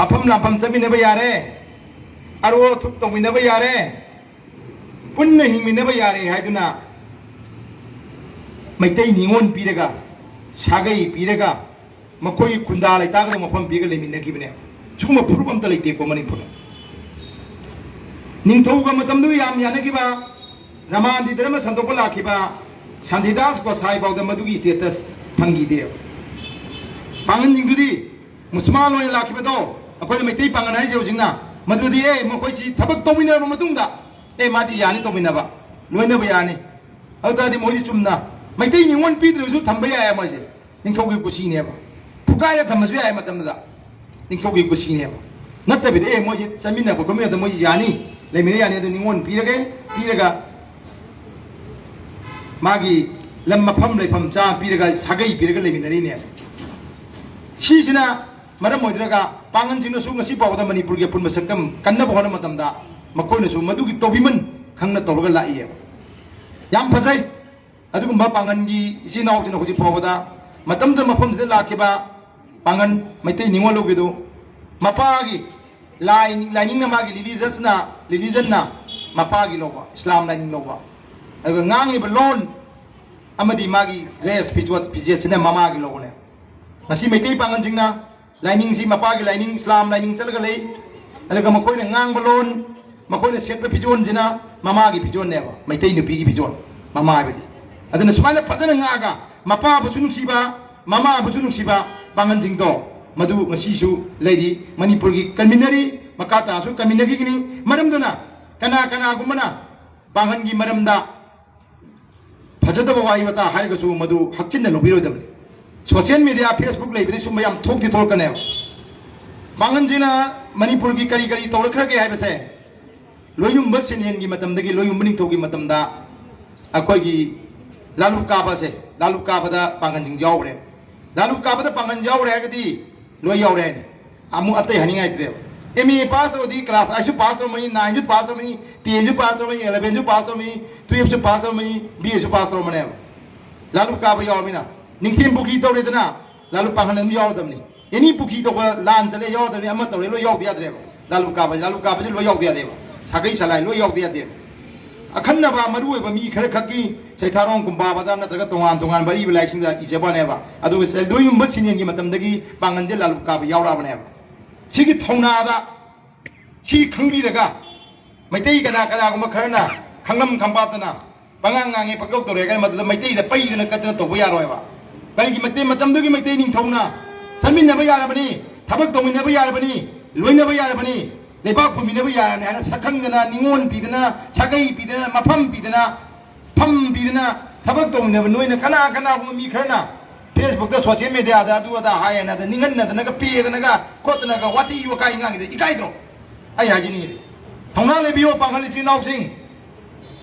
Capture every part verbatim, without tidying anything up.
ꯑꯐꯝ ꯂꯥꯝꯐꯝ ꯆꯠꯃꯤꯟꯅꯕ ꯌꯥꯔꯦ, ꯑꯔꯣ ꯑꯊꯨꯞ ꯇꯧꯃꯤꯟꯅꯕ ꯌꯥꯔꯦ, ꯄꯨꯟꯅ ꯍꯤꯡꯃꯤꯟꯅꯕ ꯌꯥꯔꯦ ꯍꯥꯏꯗꯨꯅ ꯃꯩꯇꯩ ꯅꯤꯉꯣꯜ ꯄꯤꯔꯒ, ꯁꯥꯒꯩ ꯄꯤꯔꯒ, ꯃꯈꯣꯏꯒꯤ ꯈꯨꯟꯗꯥ ꯂꯩꯇꯥꯒꯗꯕ ꯃꯐꯝ ꯄꯤꯔꯒ ꯂꯩꯃꯤꯟꯅꯈꯤꯕꯅꯦ꯫ ꯁꯤꯒꯨꯝꯕ ꯐꯨꯔꯨꯞ ꯑꯝꯇ ꯂꯩꯇꯦꯀꯣ ꯃꯅꯤꯄꯨꯔꯗ꯫ ꯅꯤꯡꯊꯧꯒ ꯃꯇꯝꯗꯨ ꯌꯥꯝ ꯌꯥꯅꯈꯤꯕ, ꯔꯃꯥꯟꯗꯤ ꯙꯔꯃ ꯁꯟꯗꯣꯛꯄ ꯂꯥꯛꯈꯤꯕ ꯁꯥꯟꯇꯤꯗꯥꯁ ꯒꯣꯁꯥꯏ ꯐꯥꯎꯗ ꯃꯗꯨꯒꯤ status ꯐꯪꯈꯤꯗꯦꯕ꯫ ꯄꯥꯡꯒꯟꯁꯤꯡꯗꯨꯗꯤ ꯃꯨꯁꯜꯃꯥꯟ ꯑꯣꯏꯅ ꯂꯥꯛꯈꯤꯕꯗꯣ, ꯑꯩꯈꯣꯏꯅ ꯃꯩꯇꯩ ꯄꯥꯡꯒꯟ ꯍꯥꯏꯔꯤꯁꯦ ꯍꯧꯖꯤꯛꯅ, ꯃꯗꯨꯗꯤ ꯑꯦ ꯃꯈꯣꯏꯁꯤ ꯊꯕꯛ ꯇꯧꯃꯤꯟꯅꯔꯕ ꯃꯇꯨꯡꯗ ꯑꯦ ꯃꯥꯗꯤ ꯌꯥꯅꯤ ꯇꯧꯃꯤꯟꯅꯕ, ꯂꯣꯏꯅꯕ ꯌꯥꯅꯤ꯫ ꯑꯗꯨ ꯇꯥꯔꯗꯤ ꯃꯣꯏꯗꯤ ꯆꯨꯝꯅ ꯃꯩꯇꯩ ꯅꯤꯉꯣꯜ ꯄꯤꯗ꯭ꯔꯁꯨ ꯊꯝꯕ ꯌꯥꯏ ꯃꯣꯏꯁꯦ꯫ ꯅꯤꯡꯊꯧꯒꯤ ꯀꯨꯁꯤꯅꯦꯕ꯫ ꯐꯨꯒꯥꯏꯔ ꯊꯝꯃꯁꯨ ꯌꯥꯏ ꯃꯇꯝꯗꯨꯗ꯫ ꯅꯤꯡꯊꯧꯒꯤ ꯀꯨꯁꯤꯅꯦꯕ꯫ ꯅꯠꯇꯕꯤꯗ ꯑꯦ ꯃꯣꯏꯁꯦ ꯆꯠꯃꯤꯟꯅꯕ ꯈꯣꯠꯃꯤꯟꯅꯕꯗ ꯃꯣꯏꯁꯦ ꯌꯥꯅꯤ, ꯂꯩꯃꯤꯟꯅ ꯌꯥꯅꯤ, ꯑꯗꯨ ꯅꯤꯉꯣꯜ ꯄꯤꯔꯒꯦ, ꯄꯤꯔꯒ ꯃꯥꯒꯤ ꯂꯝ ꯃꯐꯝ ꯂꯩꯐꯝ ꯆꯥ ꯄꯤꯔꯒ ꯁꯥꯒꯩ ꯄꯤꯔꯒ ꯂꯩꯃꯤꯟꯅꯔꯤꯅꯦꯕ꯫ ꯁꯤꯁꯤꯅ ꯃꯔꯝ ꯑꯣꯏꯗ꯭ꯔꯒ ꯄꯥꯡꯒꯟꯁꯤꯡꯅꯁꯨ ꯉꯁꯤ ꯐꯥꯎꯕꯗ ꯃꯅꯤꯄꯨꯔꯒꯤ ꯑꯄꯨꯟꯕ ꯁꯛꯇꯝ ꯀꯟꯅꯕ ꯍꯣꯠꯅꯕ ꯃꯇꯝꯗ ꯃꯈꯣꯏꯅꯁꯨ ꯃꯗꯨꯒꯤ ꯇꯧꯕꯤꯃꯟ ꯈꯪꯅ ꯇꯧꯔꯒ ꯂꯥꯛꯏꯑꯕ꯫ ꯌꯥꯝ ꯐꯖꯩ꯫ ꯑꯗꯨꯒꯨꯝꯕ ꯄꯥꯡꯒꯟꯒꯤ ꯏꯆꯤꯜ ꯏꯅꯥꯎꯁꯤꯡꯅ ꯍꯧꯖꯤꯛ ꯐꯥꯎꯕꯗ ꯃꯇꯝꯗꯨꯗ ꯃꯐꯝꯁꯤꯗ ꯂꯥꯛꯈꯤꯕ ꯄꯥꯡꯒꯟ ꯃꯩꯇꯩ ꯅꯤꯉꯣꯜ ꯂꯧꯕꯤꯗꯨ ꯃꯄꯥꯒꯤ ꯂꯥꯏ, ꯂꯥꯏꯅꯤꯡꯅ ꯃꯥꯒꯤ religious-ꯅ, religion-ꯅ ꯃꯄꯥꯒꯤ ꯂꯧꯕ, ꯏꯁꯂꯥꯝ ꯂꯥꯏꯅꯤꯡ ꯂꯧꯕ꯫ ꯑꯗꯨꯒ ꯉꯥꯡꯂꯤꯕ ꯂꯣꯟ ꯑꯃꯗꯤ ꯃꯥꯒꯤ dress ꯐꯤꯖꯣꯠ ꯐꯤꯖꯦꯠꯁꯤꯅ ꯃꯃꯥꯒꯤ ꯂꯧꯕꯅꯦ꯫ ꯉꯁꯤ ꯃꯩꯇꯩ ꯄꯥꯡꯒꯟꯁꯤꯡꯅ ꯂꯥꯏꯅꯤꯡꯁꯤ ꯃꯄꯥꯒꯤ ꯂꯥꯏꯅꯤꯡ, ꯏꯁꯂꯥꯝ ꯂꯥꯏꯅꯤꯡ ꯆꯠꯂꯒ ꯂꯩ꯫ ꯑꯗꯨꯒ ꯃꯈꯣꯏꯅ ꯉꯥꯡꯕ ꯂꯣꯟ, ꯃꯈꯣꯏꯅ ꯁꯦꯠꯄ ꯐꯤꯖꯣꯜꯁꯤꯅ ꯃꯃꯥꯒꯤ ꯐꯤꯖꯣꯜꯅꯦꯕ, ꯃꯩꯇꯩ ꯅꯨꯄꯤꯒꯤ ꯐꯤꯖꯣꯜ, ꯃꯃꯥ ꯍꯥꯏꯕꯗꯤ꯫ ꯑꯗꯨꯅ ꯁꯨꯃꯥꯏꯅ ꯐꯖꯅ ꯉꯥꯛꯑꯒ ꯃꯄꯥꯕꯨꯁꯨ ꯅꯨꯡꯁꯤꯕ, ꯃꯃꯥꯕꯨꯁꯨ ꯅꯨꯡꯁꯤꯕ ꯄꯥꯡꯒꯟꯁꯤꯡꯗꯣ ꯃꯗꯨ ꯉꯁꯤꯁꯨ ꯂꯩꯔꯤ, ꯃꯅꯤꯄꯨꯔꯒꯤ ꯀꯟꯃꯤꯟꯅꯔꯤ, ꯃꯈꯥ ꯇꯥꯁꯨ ꯀꯟꯃꯤꯟꯅꯈꯤꯒꯅꯤ꯫ ꯃꯔꯝꯗꯨꯅ ꯀꯅꯥ ꯀꯅꯥꯒꯨꯝꯕꯅ ꯄꯥꯡꯒꯟꯒꯤ ꯃꯔꯝꯗ ꯐꯖꯗꯕ ꯋꯥꯍꯩ ꯋꯥꯇꯥ ꯍꯥꯏꯔꯒꯁꯨ ꯃꯗꯨ ꯍꯛꯆꯤꯟꯅ ꯂꯧꯕꯤꯔꯣꯏꯗꯕꯅꯤ꯫ Social media, Facebook ꯂꯩꯕꯗꯤ ꯁꯨꯝꯕ ꯌꯥꯝ ꯊꯣꯛꯇꯤ ꯊꯣꯛꯂꯛꯀꯅꯦꯕ꯫ ꯄꯥꯡꯒꯟꯁꯤꯅ ꯃꯅꯤꯄꯨꯔꯒꯤ ꯀꯔꯤ ꯀꯔꯤ ꯇꯧꯔꯛꯈ꯭ꯔꯒꯦ ꯍꯥꯏꯕꯁꯦ, ꯂꯣꯏꯌꯨꯝꯕ ꯁꯤꯟꯌꯦꯟꯒꯤ ꯃꯇꯝꯗꯒꯤ ꯂꯣꯏꯌꯨꯝꯕ ꯅꯤꯡꯊꯧꯒꯤ ꯃꯇꯝꯗ ꯑꯩꯈꯣꯏꯒꯤ ꯂꯥꯂꯨꯞ ꯀꯥꯕꯁꯦ, ꯂꯥꯂꯨꯞ ꯀꯥꯕꯗ ꯄꯥꯡꯒꯟꯁꯤꯡ ꯌꯥꯎꯈ꯭ꯔꯦ꯫ ꯂꯥꯂꯨꯞ ꯀꯥꯕꯗ ꯄꯥꯡꯒꯟ ꯌꯥꯎꯈ꯭ꯔꯦ ꯍꯥꯏꯔꯒꯗꯤ ꯂꯣꯏ ꯌꯥꯎꯔꯦ ꯍꯥꯏꯅꯤ꯫ ꯑꯃꯨꯛ ꯑꯇꯩ ꯍꯥꯏꯅꯤꯡꯉꯥꯏ ꯂꯩꯇ꯭ꯔꯦꯕ꯫ M A pass ꯇꯧꯔꯗꯤ class eight ꯁꯨ pass ꯇꯧꯔꯝꯃꯅꯤ, nine ꯁꯨ pass ꯇꯧꯔꯝꯃꯅꯤ, ten ꯁꯨ pass ꯇꯧꯔꯝꯃꯅꯤ, eleven ꯁꯨ pass ꯇꯧꯔꯝꯃꯅꯤ, twelve ꯁꯨ pass ꯇꯧꯔꯝꯃꯅꯤ, B A ꯁꯨ pass ꯇꯧꯔꯝꯃꯅꯦꯕ꯫ ꯂꯥꯂꯨꯞ ꯀꯥꯕ ꯌꯥꯎꯔꯕꯅꯤꯅ ꯅꯤꯡꯊꯦꯝ ꯄꯨꯈ꯭ꯔꯤ ꯇꯧꯔꯦꯗꯅ, ꯂꯥꯂꯨꯞ ꯄꯥꯡꯒꯟ ꯑꯗꯨꯝ ꯌꯥꯎꯔꯗꯕꯅꯤ꯫ ꯑꯦꯅꯤ ꯄꯨꯈ꯭ꯔꯤ ꯇꯧꯕ, ꯂꯥꯟ ꯆꯠꯂꯦ ꯌꯥꯎꯗꯕꯅꯤ, ꯑꯃ ꯇꯧꯔꯦ ꯂꯣꯏ ꯌꯥꯎꯗ ꯌꯥꯗ꯭ꯔꯦꯕ꯫ ꯂꯥꯂꯨ ꯀꯥꯕ, ꯂꯥꯂꯨ ꯀꯥꯕꯁꯦ ꯂꯣꯏ ꯌꯥꯎꯗ ꯌꯥꯗꯦꯕ꯫ ꯁꯥꯒꯩ ꯁꯂꯥꯏ ꯂꯣꯏ ꯌꯥꯎꯗ ꯌꯥꯗꯦꯕ꯫ ꯑꯈꯟꯅꯕ ꯃꯔꯨ ꯑꯣꯏꯕ ꯃꯤ ꯈꯔ ꯈꯛꯀꯤ ꯆꯩꯊꯥꯔꯣꯡ ꯀꯨꯝꯕꯥꯕꯗ ꯅꯠꯇ꯭ꯔꯒ ꯇꯣꯉꯥꯟ ꯇꯣꯉꯥꯟꯕ ꯑꯔꯤꯕ ꯂꯥꯏꯁꯤꯡꯗ ꯏꯖꯕꯅꯦꯕ꯫ ꯑꯗꯨꯒ ꯂꯣꯏꯌꯨꯝꯕ ꯁꯤꯅꯦꯟꯒꯤ ꯃꯇꯝꯗꯒꯤ ꯄꯥꯡꯒꯟꯁꯦ ꯂꯥꯂꯨ ꯀꯥꯕ ꯌꯥꯎꯔꯛꯑꯕꯅꯦꯕ꯫ ꯁꯤꯒꯤ ꯊꯧꯅꯥꯗ ꯁꯤ ꯈꯪꯕꯤꯔꯒ ꯃꯩꯇꯩ ꯀꯅꯥ ꯀꯅꯥꯒꯨꯝꯕ ꯈꯔꯅ ꯈꯪꯂꯝ ꯈꯪꯄꯥꯠꯇꯅ ꯄꯉꯥꯡ ꯉꯥꯡꯉꯦ ꯄꯪꯇꯧ ꯇꯧꯔꯦ ꯍꯥꯏꯅ ꯃꯗꯨꯗ ꯃꯩꯇꯩꯗ ꯄꯩꯗꯅ ꯀꯠꯇꯅ ꯇꯧꯕ ꯌꯥꯔꯣꯏꯕ꯫ ꯀꯔꯤꯒꯤ ꯃꯩꯇꯩ ꯃꯇꯝꯗꯨꯒꯤ ꯃꯩꯇꯩ ꯅꯤꯡꯊꯧꯅ ꯆꯠꯃꯤꯟꯅꯕ ꯌꯥꯔꯕꯅꯤ, ꯊꯕꯛ ꯇꯧꯃꯤꯟꯅꯕ ꯌꯥꯔꯕꯅꯤ, ꯂꯣꯏꯅꯕ ꯌꯥꯔꯕꯅꯤ, ꯂꯩꯕꯥꯛ ꯄꯨꯃꯤꯟꯅꯕ ꯌꯥꯔꯕꯅꯤ ꯍꯥꯏꯅ ꯁꯛꯈꯪꯗꯅ, ꯅꯤꯉꯣꯜ ꯄꯤꯗꯅ, ꯁꯥꯒꯩ ꯄꯤꯗꯅ, ꯃꯐꯝ ꯄꯤꯗꯅ, ꯐꯝ ꯄꯤꯗꯅ ꯊꯕꯛ ꯇꯧꯃꯤꯟꯅꯕ ꯅꯣꯏꯅ ꯀꯅꯥ ꯀꯅꯥꯒꯨꯝꯕ ꯃꯤ ꯈꯔꯅ Facebookꯇ, social mediaꯗ ꯑꯗꯨ ꯑꯗꯥ ꯍꯥꯏꯌꯦꯅ ꯑꯗ ꯅꯤꯡꯍꯟꯅꯗꯅꯒ ꯄꯦꯗꯅꯒ ꯈꯣꯠꯇꯅꯒ ꯋꯥꯊꯤ ꯋꯥꯀꯥꯏ ꯉꯥꯡꯉꯤꯗꯣ ꯏꯀꯥꯏꯗ꯭ꯔꯣ? ꯑꯩ ꯍꯥꯏꯖꯅꯤꯡꯉꯤꯗꯤ ꯊꯧꯅꯥ ꯂꯩꯕꯤꯌꯣ ꯄꯥꯡꯒꯜ ꯏꯆꯤꯟ ꯏꯅꯥꯎꯁꯤꯡ꯫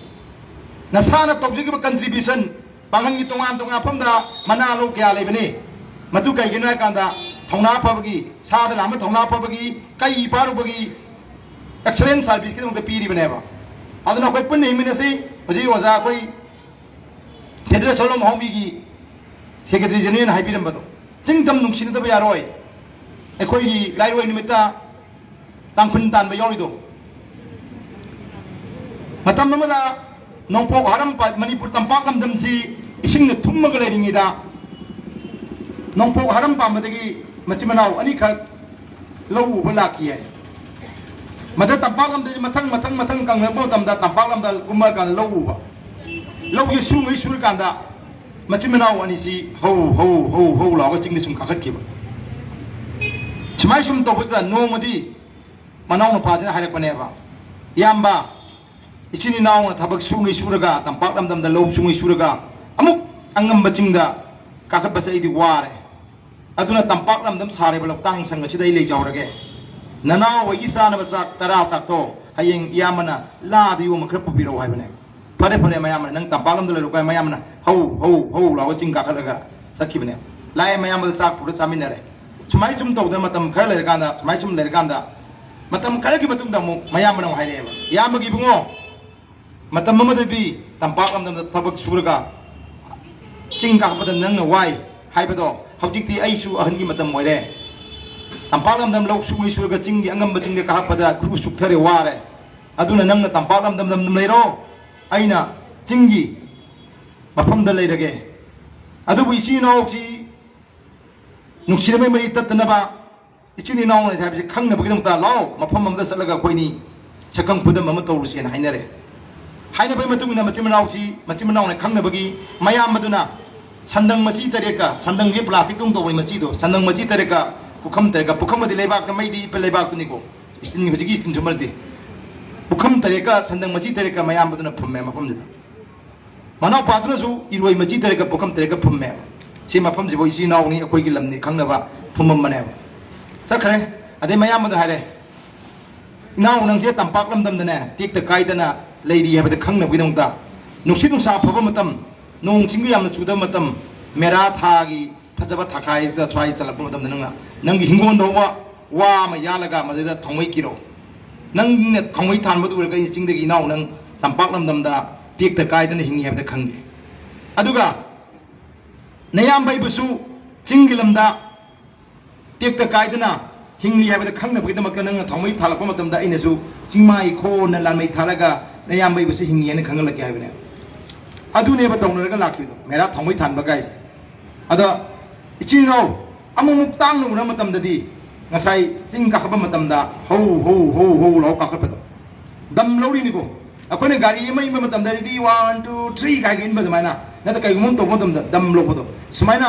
ꯅꯁꯥꯅ ꯇꯧꯖꯈꯤꯕ contribution, ꯄꯥꯡꯒꯜꯒꯤ ꯇꯣꯉꯥꯟ ꯇꯣꯉꯥꯟ ꯃꯐꯝꯗ ꯃꯅꯥ ꯂꯧ ꯀꯌꯥ ꯂꯩꯕꯅꯤ꯫ ꯃꯗꯨ ꯀꯩꯒꯤꯅꯣ ꯍꯥꯏ ꯀꯥꯟꯗ ꯊꯧꯅꯥ ꯐꯕꯒꯤ, ꯁꯥꯗ ꯂꯥꯛꯑꯝꯕ ꯊꯧꯅꯥ ꯐꯕꯒꯤ, ꯀꯩ ꯄꯥꯔꯨꯕꯒꯤ excellent serviceꯀꯤꯗꯃꯛꯇ ꯄꯤꯔꯤꯕꯅꯦꯕ꯫ ꯑꯗꯨꯅ ꯑꯩꯈꯣꯏ ꯄꯨꯟꯅ ꯍꯤꯡꯃꯤꯟꯅꯁꯤ꯫ ꯍꯧꯖꯤꯛ ꯑꯣꯖꯥ ꯑꯩꯈꯣꯏ ꯐꯦꯗꯔꯦꯜ ꯁꯣꯂꯣꯝ ꯍꯥꯎꯃꯤꯒꯤ secretary generalꯅ ꯍꯥꯏꯕꯤꯔꯝꯕꯗꯣ, ꯆꯤꯡ ꯇꯝ ꯅꯨꯡꯁꯤꯅꯗꯕ ꯌꯥꯔꯣꯏ꯫ ꯑꯩꯈꯣꯏꯒꯤ ꯂꯥꯏꯔꯣꯏ ꯅꯨꯃꯤꯠꯇ ꯇꯥꯡꯈꯨꯜ ꯇꯥꯟꯕ ꯌꯥꯎꯔꯤꯗꯣ, ꯃꯇꯝ ꯑꯃꯗ ꯅꯣꯡꯄꯣꯛ ꯍꯔꯝꯄꯥ-, ꯃꯅꯤꯄꯨꯔ ꯇꯝꯄꯥꯛ ꯂꯝꯗꯝꯁꯤ ꯏꯁꯤꯡꯅ ꯊꯨꯝꯃꯒ ꯂꯩꯔꯤꯉꯩꯗ ꯅꯣꯡꯄꯣꯛ ꯍꯔꯝ ꯄꯥꯟꯕꯗꯒꯤ ꯃꯆꯤꯟ ꯃꯅꯥꯎ ꯑꯅꯤꯈꯛ ꯂꯧ ꯎꯕ ꯂꯥꯛꯈꯤ ꯍꯥꯏ꯫ ꯃꯗ ꯇꯝꯄꯥꯛ ꯂꯝꯗꯒꯤ ꯃꯊꯪ ꯃꯊꯪ ꯃꯊꯪ ꯀꯪꯂꯛꯄ ꯃꯇꯝꯗ ꯇꯝꯄꯥꯛ ꯂꯝꯗ ꯀꯨꯝꯃꯀꯥꯟꯗ ꯂꯧ ꯎꯕ꯫ ꯂꯧꯒꯤ ꯁꯨꯉꯩ ꯁꯨꯔꯀꯥꯟꯗ ꯃꯆꯤꯟ ꯃꯅꯥꯎ ꯑꯅꯤꯁꯤ ꯍꯧ ꯍꯧ ꯍꯧ ꯍꯧ ꯂꯥꯎꯔꯒ ꯆꯤꯡꯗ ꯁꯨꯝ ꯀꯥꯈꯠꯈꯤꯕ꯫ ꯁꯨꯃꯥꯏ ꯁꯨꯝ ꯇꯧꯕꯁꯤꯗ ꯅꯣꯡꯃꯗꯤ ꯃꯅꯥꯎ ꯅꯨꯄꯥꯁꯤꯅ ꯍꯥꯏꯔꯛꯄꯅꯦꯕ, "ꯏꯌꯥꯝꯕ, ꯏꯆꯤꯟ ꯏꯅꯥꯎꯅ ꯊꯕꯛ ꯁꯨꯉꯩ ꯁꯨꯔꯒ, ꯇꯝꯄꯥꯛ ꯂꯝꯗꯝꯗ ꯂꯧ ꯁꯨꯉꯩ ꯁꯨꯔꯒ, ꯑꯃꯨꯛ ꯑꯉꯝꯕ ꯆꯤꯡꯗ ꯀꯥꯈꯠꯄꯁꯦ ꯑꯩꯗꯤ ꯋꯥꯔꯦ꯫ ꯑꯗꯨꯅ ꯇꯝꯄꯥꯛ ꯂꯝꯗꯝ ꯁꯥꯔꯤꯕ ꯂꯧꯇꯥꯡ ꯁꯪ ꯑꯁꯤꯗ ꯑꯩ ꯂꯩꯖꯍꯧꯔꯒꯦ꯫ ꯅꯅꯥꯎ ꯍꯣꯏꯒꯤ ꯆꯥꯅꯕ ꯆꯥꯛ, ꯇꯔꯥ ꯆꯥꯛꯇꯣ ꯍꯌꯦꯡ ꯏꯌꯥꯝꯕꯅ ꯂꯥꯗ ꯌꯣꯝꯃ ꯈꯔ ꯄꯨꯕꯤꯔꯛꯑꯣ" ꯍꯥꯏꯕꯅꯦ꯫ "ꯐꯔꯦ, ꯐꯔꯦ, ꯃꯌꯥꯝꯕꯅ ꯅꯪ ꯇꯝꯄꯥꯛ ꯂꯝꯗ ꯂꯩꯔꯣ" ꯀꯥꯏ ꯃꯌꯥꯝꯕꯅ ꯍꯧ ꯍꯧ ꯍꯧ ꯂꯥꯎꯔꯒ ꯆꯤꯡ ꯀꯥꯈꯠꯂꯒ ꯆꯠꯈꯤꯕꯅꯦ꯫ ꯂꯥꯛꯑꯦ, ꯃꯌꯥꯝꯕꯗ ꯆꯥꯛ ꯄꯨꯔ ꯆꯥꯃꯤꯟꯅꯔꯦ꯫ ꯁꯨꯃꯥꯏ ꯁꯨꯝ ꯇꯧꯗꯅ ꯃꯇꯝ ꯈꯔ ꯂꯩꯔꯀꯥꯟꯗ, ꯁꯨꯃꯥꯏ ꯁꯨꯝ ꯂꯩꯔꯀꯥꯟꯗ, ꯃꯇꯝ ꯈꯔꯒꯤ ꯃꯇꯨꯡꯗ ꯑꯃꯨꯛ ꯃꯌꯥꯝꯕꯅ ꯑꯃꯨꯛ ꯍꯥꯏꯔꯛꯑꯦꯕ, "ꯏꯌꯥꯝꯕꯒꯤ ꯏꯕꯨꯡꯉꯣ, ꯃꯇꯝ ꯑꯃꯗꯗꯤ ꯇꯝꯄꯥꯛ ꯂꯝꯗꯝꯗ ꯊꯕꯛ ꯁꯨꯔꯒ ꯆꯤꯡ ꯀꯥꯈꯠꯄꯗ ꯅꯪꯅ ꯋꯥꯏ ꯍꯥꯏꯕꯗꯣ, ꯍꯧꯖꯤꯛꯇꯤ ꯑꯩꯁꯨ ꯑꯍꯟꯒꯤ ꯃꯇꯝ ꯑꯣꯏꯔꯦ, ꯇꯝꯄꯥꯛ ꯂꯝꯗꯝ ꯂꯧ ꯁꯨꯏ ꯁꯨꯔꯒ ꯆꯤꯡꯒꯤ ꯑꯉꯝꯕ ꯆꯤꯡꯗ ꯀꯥꯈꯠꯄꯗ ꯈꯨꯔꯨ ꯁꯨꯛꯊꯔꯦ, ꯋꯥꯔꯦ꯫ ꯑꯗꯨꯅ ꯅꯪꯅ ꯇꯝꯄꯥꯛ ꯂꯝꯗꯝ ꯑꯗꯨꯝ ꯂꯩꯔꯣ, ꯑꯩꯅ ꯆꯤꯡꯒꯤ ꯃꯐꯝꯗ ꯂꯩꯔꯒꯦ꯫ ꯑꯗꯨꯕꯨ ꯏꯆꯤꯜ ꯏꯅꯥꯎꯁꯤ ꯅꯨꯡꯁꯤꯅꯕꯒꯤ ꯃꯔꯤ ꯇꯠꯇꯅꯕ, ꯏꯆꯤꯜ ꯏꯅꯥꯎꯅ ꯍꯥꯏꯕꯁꯤ ꯈꯪꯅꯕꯒꯤꯗꯃꯛꯇ ꯂꯥꯛꯑꯣ, ꯃꯐꯝ ꯑꯃꯗ ꯆꯠꯂꯒ ꯑꯩꯈꯣꯏꯅꯤ ꯁꯛꯈꯪ ꯈꯨꯗꯝ ꯑꯃ ꯇꯧꯔꯨꯁꯦꯅ ꯍꯥꯏꯅꯔꯦ꯫ ꯍꯥꯏꯅꯕꯒꯤ ꯃꯇꯨꯡ ꯏꯟꯅ ꯃꯆꯤꯟ ꯃꯅꯥꯎꯁꯤ, ꯃꯆꯤꯟ ꯃꯅꯥꯎꯅ ꯈꯪꯅꯕꯒꯤ ꯃꯌꯥꯝ ꯑꯗꯨꯅ ꯁꯟꯗꯪ ꯃꯆꯤ ꯇꯔꯦꯠꯀ, ꯁꯟꯗꯪꯁꯤ ꯄ꯭ꯂꯥꯁꯇꯤꯛꯇꯧꯅ ꯇꯧꯕꯅꯤ ꯃꯆꯤꯗꯣ, ꯁꯟꯗꯪ ꯃꯆꯤ ꯇꯔꯦꯠꯀ ꯄꯨꯈꯝ ꯇꯔꯦꯠꯀ, ꯄꯨꯈꯝ ꯑꯗꯤ ꯂꯩꯕꯥꯛꯇ ꯃꯩꯗꯤ ꯏꯄ ꯂꯩꯕꯥꯛꯇꯨꯅꯤꯀꯣ, ꯏꯁꯇꯤꯟ, ꯍꯧꯖꯤꯛꯀꯤ ꯏꯁꯇꯤꯟꯁꯨ ꯅꯠꯇꯦ, ꯄꯨꯈꯝ ꯇꯔꯦꯠꯀ ꯁꯟꯗꯪ ꯃꯆꯤ ꯇꯔꯦꯠꯀ ꯃꯌꯥꯝ ꯑꯗꯨꯅ ꯐꯨꯝꯃꯦ ꯃꯐꯝꯗꯨꯗ꯫ ꯃꯅꯥꯎꯄꯥꯗꯨꯅꯁꯨ ꯏꯔꯣꯏ ꯃꯆꯤ ꯇꯔꯦꯠꯀ ꯄꯨꯈꯝ ꯇꯔꯦꯠꯀ ꯐꯨꯝꯃꯦꯕ꯫ ꯁꯤ ꯃꯐꯝꯁꯤꯕꯨ ꯏꯆꯤꯜ ꯏꯅꯥꯎꯅꯤ, ꯑꯩꯈꯣꯏꯒꯤ ꯂꯝꯅꯤ ꯈꯪꯅꯕ ꯐꯨꯝꯃꯝꯕꯅꯦꯕ꯫ ꯆꯠꯈ꯭ꯔꯦ꯫ ꯑꯗꯩ ꯃꯌꯥꯝꯕꯗ ꯍꯥꯏꯔꯦ, "ꯏꯅꯥꯎ, ꯅꯪꯁꯦ ꯇꯝꯄꯥꯛ ꯂꯝꯗꯝꯗꯅꯦ ꯇꯦꯛꯇ ꯀꯥꯏꯗꯅ ꯂꯩꯔꯤ ꯍꯥꯏꯕꯗ ꯈꯪꯅꯕꯒꯤꯗꯃꯛꯇ, ꯅꯨꯡꯁꯤꯠ ꯅꯨꯡꯁꯥ ꯐꯕ ꯃꯇꯝ, ꯅꯣꯡ ꯆꯤꯡꯕ ꯌꯥꯝꯅ ꯆꯨꯗꯕ ꯃꯇꯝ, ꯃꯦꯔꯥ ꯊꯥꯒꯤ ꯐꯖꯕ ꯊꯥꯈꯥꯏꯁꯤꯗ ꯁ꯭ꯋꯥꯏ ꯆꯜꯂꯛꯄ ꯃꯇꯝꯗ ꯅꯪꯅ ꯅꯪꯒꯤ ꯍꯤꯡꯒꯣꯜꯗ ꯍꯧꯕ ꯋꯥ ꯑꯃ ꯌꯥꯜꯂꯒ ꯃꯗꯨꯗ ꯊꯥꯎꯃꯩ ꯀꯤꯔꯣ꯫ ꯅꯪꯅ ꯊꯥꯎꯃꯩ ꯊꯥꯟꯕꯗꯨ ꯎꯔꯒ ꯑꯩꯅ ꯆꯤꯡꯗꯒꯤ ꯏꯅꯥꯎ ꯅꯪ ꯇꯝꯄꯥꯛ ꯂꯝꯗꯝꯗ ꯇꯦꯛꯇ ꯀꯥꯏꯗꯅ ꯍꯤꯡꯉꯤ ꯍꯥꯏꯕꯗ ꯈꯪꯒꯦ꯫ ꯑꯗꯨꯒ ꯅꯌꯥꯝꯕ ꯑꯩꯕꯨꯁꯨ ꯆꯤꯡꯒꯤ ꯂꯝꯗ ꯇꯦꯛꯇ ꯀꯥꯏꯗꯅ ꯍꯤꯡꯂꯤ ꯍꯥꯏꯕꯗ ꯈꯪꯅꯕꯒꯤꯗꯃꯛꯇ ꯅꯪꯅ ꯊꯥꯎꯃꯩ ꯊꯥꯜꯂꯛꯄ ꯃꯇꯝꯗ ꯑꯩꯅꯁꯨ ꯆꯤꯡꯃꯥꯏ ꯈꯣꯟꯅ ꯂꯥꯟꯃꯩ ꯊꯥꯜꯂꯒ ꯅꯌꯥꯝꯕ ꯑꯩꯕꯨꯁꯨ ꯍꯤꯡꯉꯤ ꯍꯥꯏꯅ ꯈꯪꯍꯜꯂꯛꯀꯦ ꯍꯥꯏꯕꯅꯦ꯫ ꯑꯗꯨꯅꯦꯕ ꯇꯧꯅꯔꯒ ꯂꯥꯛꯈꯤꯕꯗꯣ, ꯃꯦꯔꯥ ꯊꯥꯎꯃꯩ ꯊꯥꯟꯕ ꯀꯥꯏꯁꯦ꯫ ꯑꯗ ꯏꯆꯤꯜ ꯏꯅꯥꯎ ꯑꯃꯨꯛꯃꯨꯛ ꯇꯥꯡꯅ ꯎꯅꯕ ꯃꯇꯝꯗꯗꯤ ꯉꯁꯥꯏ ꯆꯤꯡ ꯀꯥꯈꯠꯄ ꯃꯇꯝꯗ ꯍꯧ ꯍꯧ ꯍꯧ ꯍꯧ ꯂꯥꯎ ꯀꯥꯈꯠꯄꯗꯣ ꯗꯝ ꯂꯧꯔꯤꯅꯤꯀꯣ꯫ ꯑꯩꯈꯣꯏꯅ ꯒꯥꯔꯤ ꯑꯃ ꯏꯟꯕ ꯃꯇꯝꯗ ready one two three ꯀꯥꯏꯒ ꯏꯟꯕ ꯑꯗꯨꯃꯥꯏꯅ ꯅꯠꯇ꯭ꯔ ꯀꯩꯒꯨꯝꯕ ꯑꯃ ꯇꯧꯕ ꯃꯇꯝꯗ ꯗꯝ ꯂꯧꯕꯗꯣ ꯁꯨꯃꯥꯏꯅ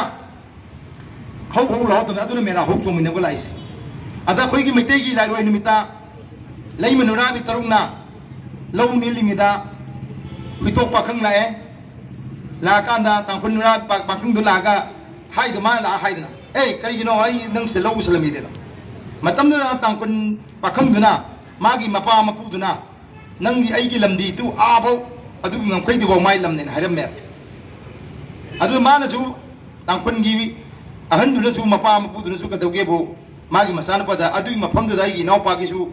ꯍꯧ ꯍꯧ ꯂꯥꯎ ꯇꯧꯅ ꯑꯗꯨꯅ ꯃꯦꯔꯥ ꯍꯧ ꯆꯣꯡꯃꯤꯟꯅꯕ ꯂꯥꯛꯏꯁꯦ꯫ ꯑꯗ ꯑꯩꯈꯣꯏꯒꯤ ꯃꯩꯇꯩꯒꯤ ꯂꯥꯏꯔꯣꯏ ꯅꯨꯃꯤꯠꯇ ꯂꯩꯃ ꯅꯨꯔꯥꯕꯤ ꯇꯔꯨꯛꯅ ꯂꯧ ꯅꯦꯜꯂꯤꯉꯩꯗ ꯍꯨꯏꯇꯣꯛ ꯄꯥꯈꯪ ꯂꯥꯛꯑꯦ꯫ ꯂꯥꯛꯑꯀꯥꯟꯗ ꯇꯥꯡꯈꯨꯜ ꯅꯨꯔꯥ ꯄꯥ-, ꯄꯥꯈꯪꯗꯣ ꯂꯥꯛꯑꯒ ꯍꯥꯏꯗꯣ ꯃꯥꯅ ꯂꯥꯛꯑ ꯍꯥꯏꯗꯅ, "ꯑꯦ, ꯀꯔꯤꯒꯤꯅꯣ ꯑꯩ ꯅꯪ ꯁꯤꯗ ꯂꯧ ꯎꯁꯜꯂꯝꯃꯤꯗꯅꯣ?" ꯃꯇꯝꯗꯨꯗ ꯇꯥꯡꯈꯨꯜ ꯄꯥꯈꯪꯗꯨꯅ ꯃꯥꯒꯤ ꯃꯄꯥ ꯃꯄꯨꯗꯨꯅ, "ꯅꯪꯒꯤ ꯑꯩꯒꯤ ꯂꯝꯗꯤ ꯇꯨ ꯑꯥꯐꯧ ꯑꯗꯨꯒꯤ ꯉꯝꯈꯩꯗꯨꯐꯥꯎ ꯃꯥꯏ ꯂꯝꯅꯦꯅ" ꯍꯥꯏꯔꯝꯃꯦ꯫ ꯑꯗꯨ ꯃꯥꯅꯁꯨ ꯇꯥꯡꯈꯨꯜꯒꯤ ꯑꯍꯟꯗꯨꯅꯁꯨ ꯃꯄꯥ ꯃꯄꯨꯗꯨꯅꯁꯨ ꯀꯩꯗꯧꯒꯦꯕꯨ ꯃꯥꯒꯤ ꯃꯆꯥꯅꯨꯄꯥꯗ ꯑꯗꯨꯒꯤ ꯃꯐꯝꯗꯨꯗ ꯑꯩꯒꯤ ꯏꯅꯥꯎꯄꯥꯒꯤꯁꯨ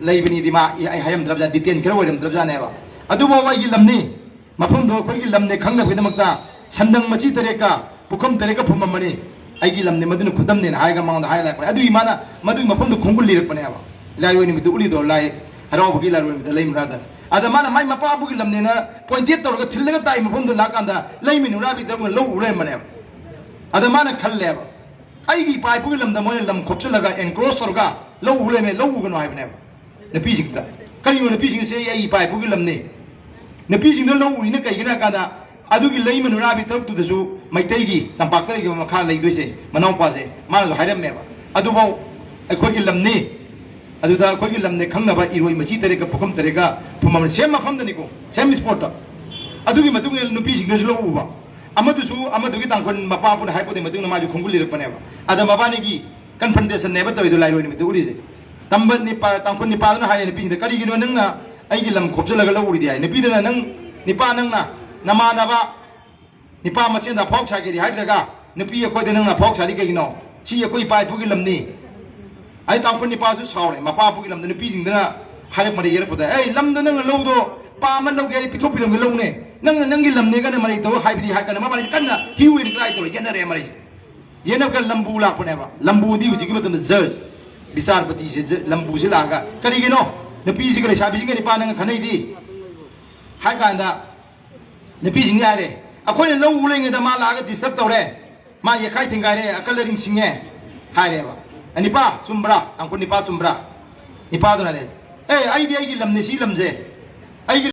ꯂꯩꯕꯅꯤꯗꯤ ꯃꯥ ꯑꯩ ꯍꯥꯏꯔꯝꯗ꯭ꯔꯕꯖꯥꯠ, detail ꯈꯔ ꯑꯣꯏꯔꯝꯗ꯭ꯔꯕꯖꯥꯠꯅꯦꯕ꯫ ꯑꯗꯨꯐꯥꯎ ꯑꯩꯒꯤ ꯂꯝꯅꯤ, ꯃꯐꯝꯗꯣ ꯑꯩꯈꯣꯏꯒꯤ ꯂꯝꯅꯦ ꯈꯪꯅꯕꯒꯤꯗꯃꯛꯇ ꯁꯟꯗꯪ ꯃꯆꯤ ꯇꯔꯦꯠꯀ ꯄꯨꯈꯝ ꯇꯔꯦꯠꯀ ꯐꯨꯝꯃꯝꯕꯅꯤ꯫ ꯑꯩꯒꯤ ꯂꯝꯅꯦ, ꯃꯗꯨꯅ ꯈꯨꯗꯝꯅꯦꯅ ꯍꯥꯏꯔꯒ ꯃꯉꯣꯟꯗ ꯍꯥꯏ ꯂꯥꯛꯄꯅꯦ꯫ ꯑꯗꯨꯒꯤ ꯃꯥꯅ ꯃꯗꯨꯒꯤ ꯃꯐꯝꯗꯣ ꯈꯣꯡꯒꯨꯜ ꯂꯤꯔꯛꯄꯅꯦꯕ꯫ ꯂꯥꯏꯔꯣꯏ ꯅꯨꯃꯤꯠꯇ ꯎꯠꯂꯤꯗꯣ, ꯂꯥꯏ ꯍꯔꯥꯎꯕꯒꯤ ꯂꯥꯏꯔꯣꯏ ꯅꯨꯃꯤꯠꯇ ꯂꯩꯃꯔꯥꯗ꯫ ꯑꯗ ꯃꯥꯅ ꯃꯥꯏ ꯃꯄꯥꯕꯨꯒꯤ ꯂꯝꯅꯦꯅ point out ꯇꯧꯔꯒ ꯊꯤꯜꯂꯒ ꯇꯥꯛꯏ ꯃꯐꯝꯗꯣ ꯂꯥꯛꯀꯥꯟꯗ ꯂꯩꯃ ꯅꯨꯔꯥꯕꯤ ꯇꯧꯔꯒ ꯂꯧ ꯎ ꯂꯩꯔꯝꯕꯅꯦꯕ꯫ ꯑꯗ ꯃꯥꯅ ꯈꯜꯂꯦꯕ, "ꯑꯩꯒꯤ ꯏꯄꯥ ꯏꯄꯨꯒꯤ ꯂꯝꯗ ꯃꯣꯏꯅ ꯂꯝ ꯈꯣꯞꯆꯤꯜꯂꯒ encroach ꯇꯧꯔꯒ ꯂꯧ ꯎ ꯂꯩꯔꯝꯃꯦ, ꯂꯧ ꯎꯒꯅꯨ" ꯍꯥꯏꯕꯅꯦꯕ ꯅꯨꯄꯤꯁꯤꯡꯗ꯫ ꯀꯔꯤꯒꯨꯝꯕ ꯅꯨꯄꯤꯁꯤꯡꯁꯦ "ꯑꯩ ꯏꯄꯥ ꯏꯄꯨꯒꯤ ꯂꯝꯅꯤ", ꯅꯨꯄꯤꯁꯤꯡꯗꯣ ꯂꯧ ꯎꯔꯤꯅ ꯀꯩꯒꯤꯅꯣ ꯍꯥꯏ ꯀꯥꯟꯗ, ꯑꯗꯨꯒꯤ ꯂꯩꯃ ꯅꯨꯔꯥꯕꯤ ꯇꯔꯨꯛꯇꯨꯗꯁꯨ ꯃꯩꯇꯩꯒꯤ ꯇꯝꯄꯥꯛꯇ ꯂꯩꯈꯤꯕ ꯃꯈꯥ ꯂꯩꯗꯣꯏꯁꯦ, ꯃꯅꯥꯎꯄꯥꯁꯦ, ꯃꯥꯅꯁꯨ ꯍꯥꯏꯔꯝꯃꯦꯕ꯫ "ꯑꯗꯨꯐꯥꯎ ꯑꯩꯈꯣꯏꯒꯤ ꯂꯝꯅꯤ, ꯑꯗꯨꯗ ꯑꯩꯈꯣꯏꯒꯤ ꯂꯝꯅꯦ ꯈꯪꯅꯕ ꯏꯔꯣꯏ ꯃꯆꯤ ꯇꯔꯦꯠꯀ ꯄꯨꯈꯝ ꯇꯔꯦꯠꯀ ꯐꯨꯝꯃꯝꯅꯤ", same ꯃꯐꯝꯗꯅꯤꯀꯣ, same spot ꯇ꯫ ꯑꯗꯨꯒꯤ ꯃꯇꯨꯡ ꯏꯟꯅ ꯅꯨꯄꯤꯁꯤꯡꯗꯨꯁꯨ ꯂꯧ ꯎꯕ꯫ ꯑꯃꯗꯨꯁꯨ, ꯑꯃꯗꯨꯒꯤ ꯇꯥꯡꯈꯨꯜ ꯃꯄꯥ ꯑꯃꯅ ꯍꯥꯏꯔꯛꯄꯗꯨꯒꯤ ꯃꯇꯨꯡ ꯏꯟꯅ ꯃꯥꯁꯨ ꯈꯣꯡꯒꯨꯜ ꯂꯤꯔꯛꯄꯅꯦꯕ꯫ ꯑꯗ ꯃꯕꯥꯅꯤꯒꯤ confrontation ꯅꯦꯕ ꯇꯧꯔꯤꯗꯣ ꯂꯥꯏꯔꯣꯏ ꯅꯨꯃꯤꯠꯇ ꯎꯠꯂꯤꯁꯦ꯫ ꯇꯝꯕ ꯅꯤꯄꯥ-, ꯇꯥꯡꯈꯨꯜ ꯅꯤꯄꯥꯗꯨꯅ ꯍꯥꯏꯔꯦ ꯅꯨꯄꯤꯁꯤꯡꯗ, "ꯀꯔꯤꯒꯤꯅꯣ ꯅꯪꯅ ꯑꯩꯒꯤ ꯂꯝ ꯈꯣꯞꯆꯜꯂꯒ ꯂꯧ ꯎꯔꯤꯗꯤ?" ꯍꯥꯏ꯫ ꯅꯨꯄꯤꯗꯨꯅ, "ꯅꯪ, ꯅꯤꯄꯥ, ꯅꯪꯅ ꯅꯃꯥꯟꯅꯕ ꯅꯤꯄꯥ ꯃꯁꯦꯟꯗ ꯑꯐꯥꯎ ꯁꯥꯒꯦꯗꯤ ꯍꯥꯏꯗ꯭ꯔꯒ, ꯅꯨꯄꯤ ꯑꯩꯈꯣꯏꯗ ꯅꯪꯅ ꯑꯐꯥꯎ ꯁꯥꯔꯤ ꯀꯩꯒꯤꯅꯣ? ꯁꯤ ꯑꯩꯈꯣꯏ ꯏꯄꯥ ꯏꯄꯨꯒꯤ ꯂꯝꯅꯤ"꯫ ꯑꯩ ꯇꯥꯡꯈꯨꯜ ꯅꯤꯄꯥꯁꯨ ꯁꯥꯎꯔꯦ, ꯃꯄꯥ ꯏꯄꯨꯒꯤ ꯂꯝꯗ ꯅꯨꯄꯤꯁꯤꯡꯗꯨꯅ ꯍꯥꯏꯔꯛꯄꯗ ꯌꯦꯜꯂꯛꯄꯗ, "ꯑꯩ ꯂꯝꯗꯣ ꯅꯪꯅ ꯂꯧꯗꯣ, ꯄꯥꯝꯃ ꯂꯧꯒꯦ ꯍꯥꯏꯗꯤ ꯄꯤꯊꯣꯛꯄꯤꯔꯝꯒꯦ ꯂꯧꯅꯦ, ꯅꯪꯅ ꯅꯪꯒꯤ ꯂꯝꯅꯦ" ꯀꯥꯏꯅ ꯃꯔꯩ ꯇꯧ ꯍꯥꯏꯕꯗꯤ ꯍꯥꯏ ꯀꯥꯟꯗ ꯃꯕꯥꯅꯤ ꯀꯟꯅ hue and cry ꯇꯧꯔꯦ, ꯌꯦꯠꯅꯔꯦ ꯃꯔꯩꯁꯦ꯫ ꯌꯦꯠꯅꯕꯒ ꯂꯝꯕꯨ ꯂꯥꯛꯄꯅꯦꯕ꯫ ꯂꯝꯕꯨꯗꯤ ꯍꯧꯖꯤꯛꯀꯤ ꯃꯇꯝꯗ judge, ꯕꯤꯆꯥꯔꯄꯇꯤꯁꯦ ꯖ-, ꯂꯝꯕꯨꯁꯦ ꯂꯥꯛꯑꯒ, "ꯀꯔꯤꯒꯤꯅꯣ ꯅꯨꯄꯤꯁꯤꯒ ꯂꯩꯁꯥꯕꯤꯁꯤꯒ ꯅꯤꯄꯥ ꯅꯪꯒ ꯈꯟꯅꯩꯗꯤ?" ꯍꯥꯏ ꯀꯥꯟꯗ ꯅꯨꯄꯤꯁꯤꯡꯅ ꯍꯥꯏꯔꯦ, "ꯑꯩꯈꯣꯏꯅ ꯂꯧ ꯎ ꯂꯩꯉꯩꯗ ꯃꯥ ꯂꯥꯛꯑꯒ disturb ꯇꯧꯔꯦ, ꯃꯥ ꯌꯦꯛꯈꯥꯏ ꯊꯤꯡꯒꯥꯏꯔꯦ, ꯑꯀꯜ ꯑꯔꯤꯡ ꯁꯤꯡꯉꯦ" ꯍꯥꯏꯔꯦꯕ꯫ "ꯅꯤꯄꯥ ꯆꯨꯝꯕ꯭ꯔꯥ? ꯇꯥꯡꯈꯨꯜ ꯅꯤꯄꯥ ꯆꯨꯝꯕ꯭ꯔꯥ?" ꯅꯤꯄꯥꯗꯨꯅ ꯍꯥꯏꯔꯦ, "ꯑꯦ, ꯑꯩꯗꯤ ꯑꯩꯒꯤ ꯂꯝꯅꯤ, ꯁꯤ ꯂꯝꯁꯦ ꯑꯩꯒꯤ